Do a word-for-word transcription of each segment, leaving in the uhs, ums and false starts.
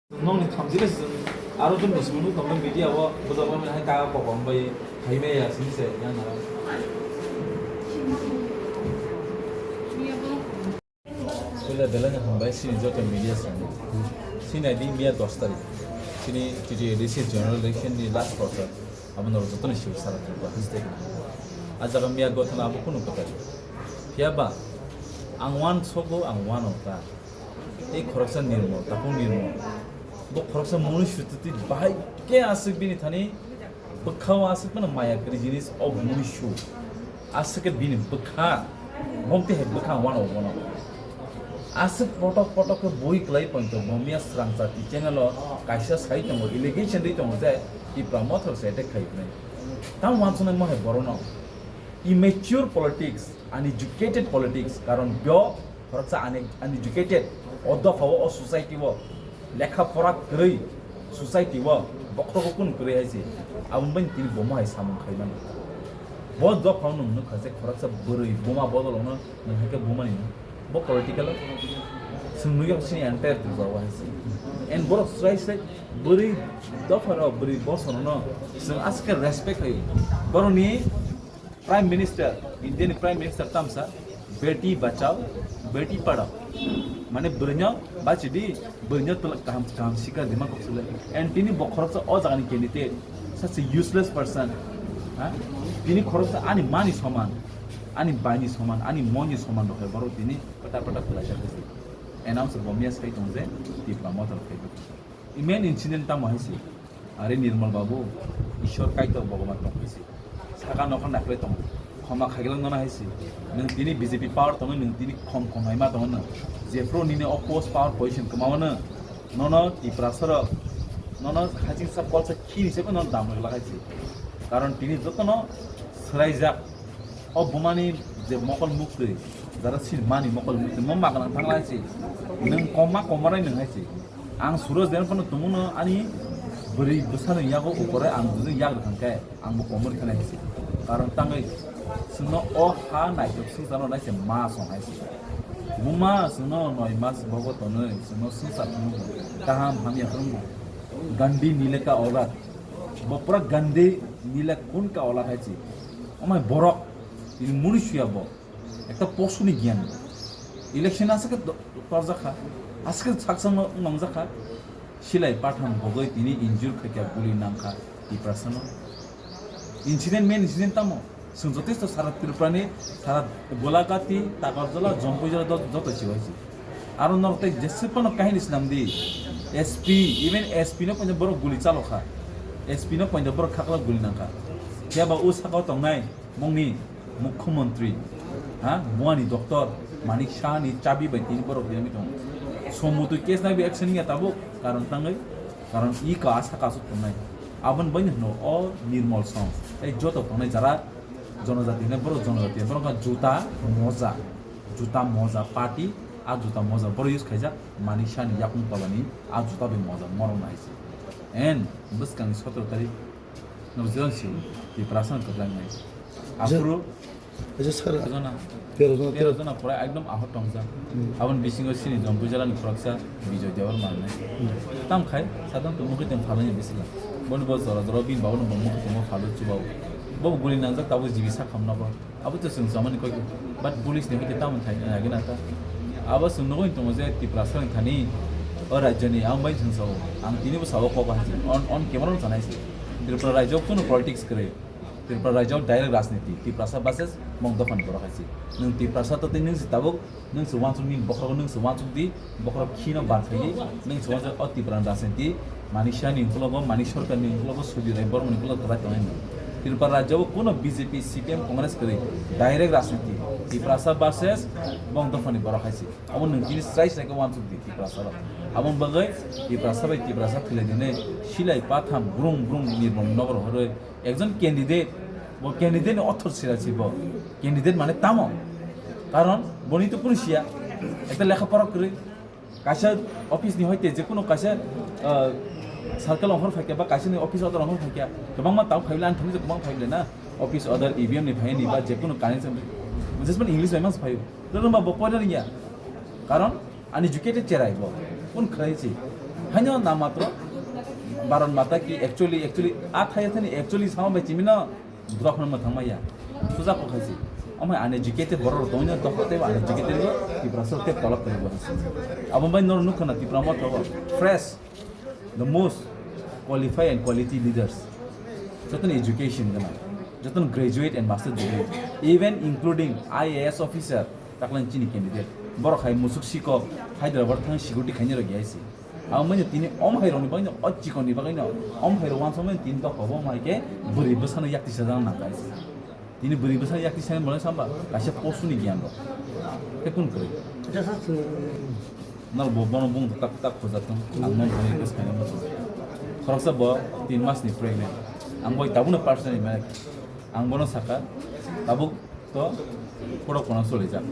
Nokni thamchi le chwng aro chwng bwswk nuk tongkhe media o bwdok romwi hai ta kok rombai phaimaya sini se yang nara. Puila belai no hambai sini joto media sani. Sini aidi miya dos tarik. Sini T T A D C general election ni last quarter. Abo norok joto ni siu sara Tripura state. A jaga miya gothana abo kunu kwtal. Phiya ba ang wan sogo ang wan ota. Tei khoroksa nirmo, tapung nirmo. Bo khoroksa muni sututi bahai ke aswk bini thani bwkha o aswk mano maya kwrwi jinis o muni su. Aswk khe bini bwkha, bom tei hai bwkha wano wano. Aswk potok potok khe bui kwlai pointo bo miya srang chati channel o kaisa sai tongo, allegation ri tongo je Tipra Motha se attack khai hwnwi. Tamo wansuknai mo hai borokno. Immature politics, uneducated politics, karon bo khoroksa une-, uneducated, o dopha o, o society o lekha pora kwrwi society o bokhorogo kunu kwrwi hai se, aboni bai tini bomo hai samung khai mano. Bo dopha o nwng nukha je khoroksa bwrwi buma bodol ono nwng hai khe bumani no. Bo political o chwng nukya sini entire Tripura o hai se. And borok srai srai bwrwi dopha rok bwrwi bosono no chwng aswk khe respect khai borokni Prime Minister, India ni Prime Minister tamsa, "Beti bachao, beti padhao." Mane bwrwino bachidi, bwrwino twla kaham kaham sikha dima kok sile. And tini bo khoroksa o jagani candidate, such a useless person. Ha? Tini khoroksa ani mani soman, ani baini soman, ani moni soman rok hai borok tini pata pata kwlaisa khe se. Announce bo miya sai tong je, Tipra Motha rok khai. I main incident tamo hai se. Are Nirmal Babu, Ishwar Kaitor Bhagwan tong hai se. Saka nokha naklai tongo. Khoma khaiglak nono hai se. Nwng tini B J P power tongo, nwng tini khom khom hai ma tongo nwng. Jephru nini o post power position kwmao nwng. Nono Tiprasa rok, nono haching sa kolsa khini se nono dam rwglak hai se. Karon tini jotono swraijak. O bumani je mokol muktwi, jara sin mani mokol muktwi, mo maganang thanglai si. Nwng koma komarai nwng hai si. Ang suro jen phano tumuno ani bwrwi bwsano yago upore ang jujung yak rwkha khe, ang bo komor khe nai si. Karon tangwi chwngno o ha naithok swngcharno nai se ma song hai si. Buma chwngno noi mas bogo tonwi chwngno swngchar phano kaham hamya phano Gandhi nile ka aulat. Bo pura Gandhi nile kun ka aulat hai si. Omai borok, ini muni suya bo. Ekta posu ni giyan. Election aswk khe do-, torjakha. Aswk khe saksa no nangjakha. Silai patham bogoi tini injure khaikha, guli nangkha Tiprasano. Incident, main incident tamo? Chwng jotesto sara Tripura ni, sara Golagati, Takarjala, Jampuijala do-, joto siwai si. Aro norok tei jeswk phano kahini swnam di. S P, even S P no pointa borok guli chalokha. S P no pointa borok khakla guli nangkha. Phiya ba o sakao tongnai mungni mukhyamantri, ha, buani doctor Manik Saha ni chabi bai tini borok rinwi tongo. Somutwi case naibi action ya tabuk, karon tangwi, karon i ka asa kasu tongnai. Aboni bai hino o Nirmal Song. Tei joto tongnai jara jonojati hinai borok jonojati, borok wngkha juta moja, juta moja party, a juta moja borok use khaijak Manik Saha ni yakung tolani a juta bai moja morok nai se. En bwskang ni sotoro tarik no jang si Tiprasa kwblangnai. Aphuru Acha sir, tero jona, tero jona, tero tero jona pura ekdom ahor tongjak. Hmm. Aboni bisingo sini Jampuijala ni khoroksa Bijoy Debbarma hinwi. Hmm. Tam khai, sadhan to mukhi tong phalwi bisila. Boni bo jora jora bin babu no bo mukhi tongmo phalwi chubao. Bo guli nangjak tabuk jibi sakham nogo. Abo to chwng chamani koi. But police ni hoite tamo thai nai agina ta. Abo chwng nugwi tongo je Tiprasa ni thani o rajya ni ang bai chwng sao. Ang tini bo sao kok hai. On, on camera no chanai se. Tripura rajya kuno politics kwrwi. Tripura rajyo direct rajniti, Tiprasa versus bong dophani borok hai se. Nwng Tiprasa to tei nwng se tabuk, nwng se wansuk nini bokhorogo, nwng se wansuk di, bokhorok khino ban khaidi, nwng se wansuk o Tiprani rajniti, Manik Saha ni ukologo, Manik Sarkar ni ukologo, Sudhir Rai Bormani ukologo kwchai tongnai nwng. Tripura rajyo o kuno B J P, C P M, Congress kwrwi, direct rajniti, Tiprasa versus bong dophani borok hai se. Abo nwng tini srai srai khe wansuk di Tiprasa rok. Aboni bagwi Tiprasa bai Tiprasa thwilai dine, silai patham brung brung ni bong nogor horoi, Ekjon candidate, bo candidate ni othor sira si bo. Candidate mane tamo? Karon boni to kunu siya. Ekta lekha pora kwrwi. Kaisa office ni hoite je kunu kaisa, ah, circle ongkhor phaikya ba kaisa ni office order ongkhor phaikya. Kwbangma tamo phaible, ang thani kwbang phaible na. Office order, E V M ni phai ni ba je kunu kanisa. Just man English bai mas phaio. Rwrwngba bo poina riya. Karon Uneducated cherai bo. Kun khlai si. Haino na matro Bharat Mata ki actually, actually, a thaya thani actually sama bai chimino drok no thangma ya. Suja ko khaisi. Amai uneducated borok rok tongino tokho tei uneducated bo Tiprasa tei tolok tei bo. Abo bai nor nukha na Tipra Motha o fresh, the most qualified and quality leaders. Jotono education gana. Jotono graduate and master degree. Even including I A S officer, taklan chini candidate. Borok hai musuk sikok, Hyderabad thang security khaini rok yaisi. Abo manya tini om hai rokni bagwi no, o chikon ni bagwi no, om hai rok wansok manya tini tok hobo mai ke bwrwi bwsano yakti sajak nang kaisa. Tini bwrwi bwsano yakti sajak bolai samba kaisa post ni giyan rok. Te kun kwrwi. Nal bo bono bung tak tak khojak tong. Ang non thani kes khaina mo. Khoroksa bo tin mas ni pregnant. Ang boi tabukno personally manage. Ang bono saka tabuk to pura kono solijak.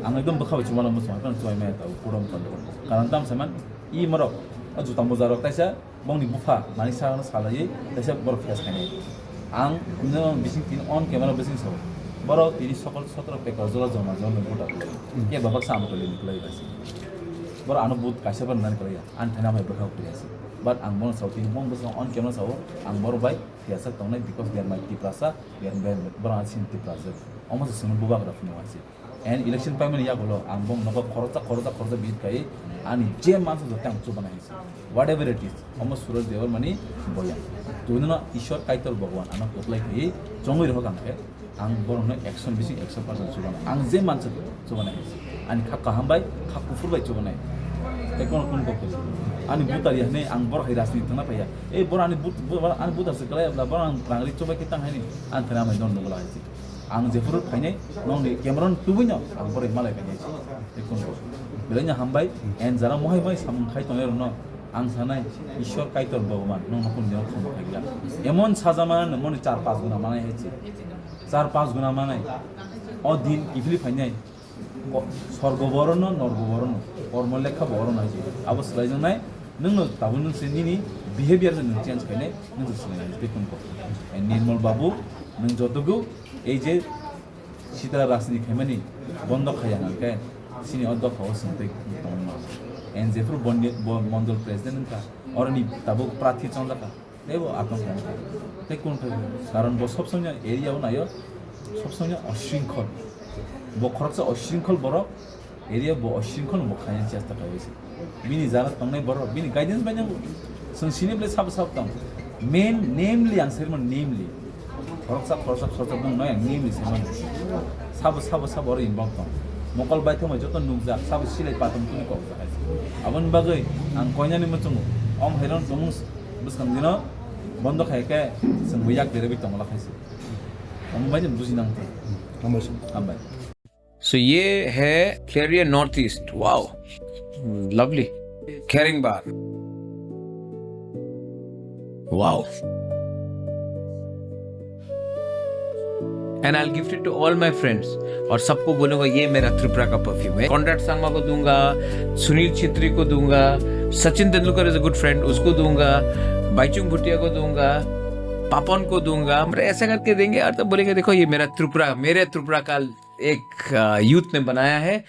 Ang ekdom bwkha bai chuma lama chuma kan chuma mai ta pura mo kan. Karon tam saman i morok a juta moja rok taisa bongni bupha mani sa salai taisa borok face khainai. Ang no bising tin on camera bising so. Borok tini sokol sotro pekar jola joma joma buta. Ke babak sa amotoli nikolai basi. Borok ano but kaisa ban nan kolai. An thana mai bwkha kuli asi. But ang bono sao tini bong bwsang on camera sao ang borok bai phiyasak tongnai because they are my Tiprasa, they are my borok ang sini Tiprasa. Omo se sunu bubagra phunuk asi. And election paimani yagulo ang bong nogo khoroksa khoroksa khoroksa bid kai ani je mansa jote ang chubana hisi. Whatever it is, omo Suraj Debbarmani boya. Tunino Ishwar Kaitor Bhagwan ano koplai kai chongwi rohok ang khe ang borokno action bising action person chubana. Ang je mansa chubana hisi. Ani kha kaham bai kha kufur bai chubana. Tei kono kun kok ani butar ya ne ang borok hai rajniti thangna paiya. Ei borok ani but borok ani butar se kalai abla borok ang rangri chubai khe tang haini ang thana mai don nugula haisi. Ang jephuru phainai nongni camera no tubui no ang borok malai phainai. Ekun bo. Belai no hambai and jara mohai mohai samung khai tongnai rokno ang sanai Ishwar Kaitor Bhagwan nongno kun jora khama khaila. Emon sajama no moni char pas guna manai haisi. Char pas guna manai. O din kiphilwi phainai. Ko-, sorgo bo orono, norgo bo orono, kormo lekha bo orono hai se. Abo swlaijaknai, nwngno tabuk nwng se nini behavior se nwng change khainai, nwng se swlainai, tei kung kok. Eh, Nirmal Babu, nwng jotogu ei je sitra rajniti khaimani bondo khaiya hwnkhe, chini o dopha o chwng tei tongma. And jephru bondi-, bo-, mondol president wngkha, oroni tabuk prathi chongjaka. Teibo atong tong. Tei kun khai bo? Karon bo sob somoi area o naio, sob somoi osringkhol. Bo khoroksa osringkhol borok, area bo osringkhol bo khaina chesta khlai se. Bini jara tongnai borok, bini guidance bai nango. Chwng sini bwle sabo sabo tong. Main namely ang sermon namely. Khoroksa khoroksa khoroksa bung noi ang namely sermon. Sabo sabo sabo oro involve tong. Mokol bai thangma joto nukjak, sabo silai patung tuni kok jak. Aboni bagwi ang koinani muchungo. Om hairon tongmung bwskang dino bondo khai khe chwng bo yak berwi tongla khai se. Omo bai buji nang thai. Hambai. Hambai. So ye hai Clarion North East. Wow. Lovely. Caring bar. Wow. And I'll gift it to all my friends. और सबको बोलूंगा ये मेरा त्रिपुरा का परफ्यूम है। कॉनराड शर्मा को दूंगा, सुनील छेत्री को दूंगा, सचिन Tendulkar is a good friend, उसको दूंगा, बाईचुंग भूटिया को दूंगा, पापन को दूंगा। हम ऐसा करके देंगे और तब बोलेंगे, देखो ये मेरा त्रिपुरा, मेरे त्रिपुरा का एक यूथ ने बनाया है।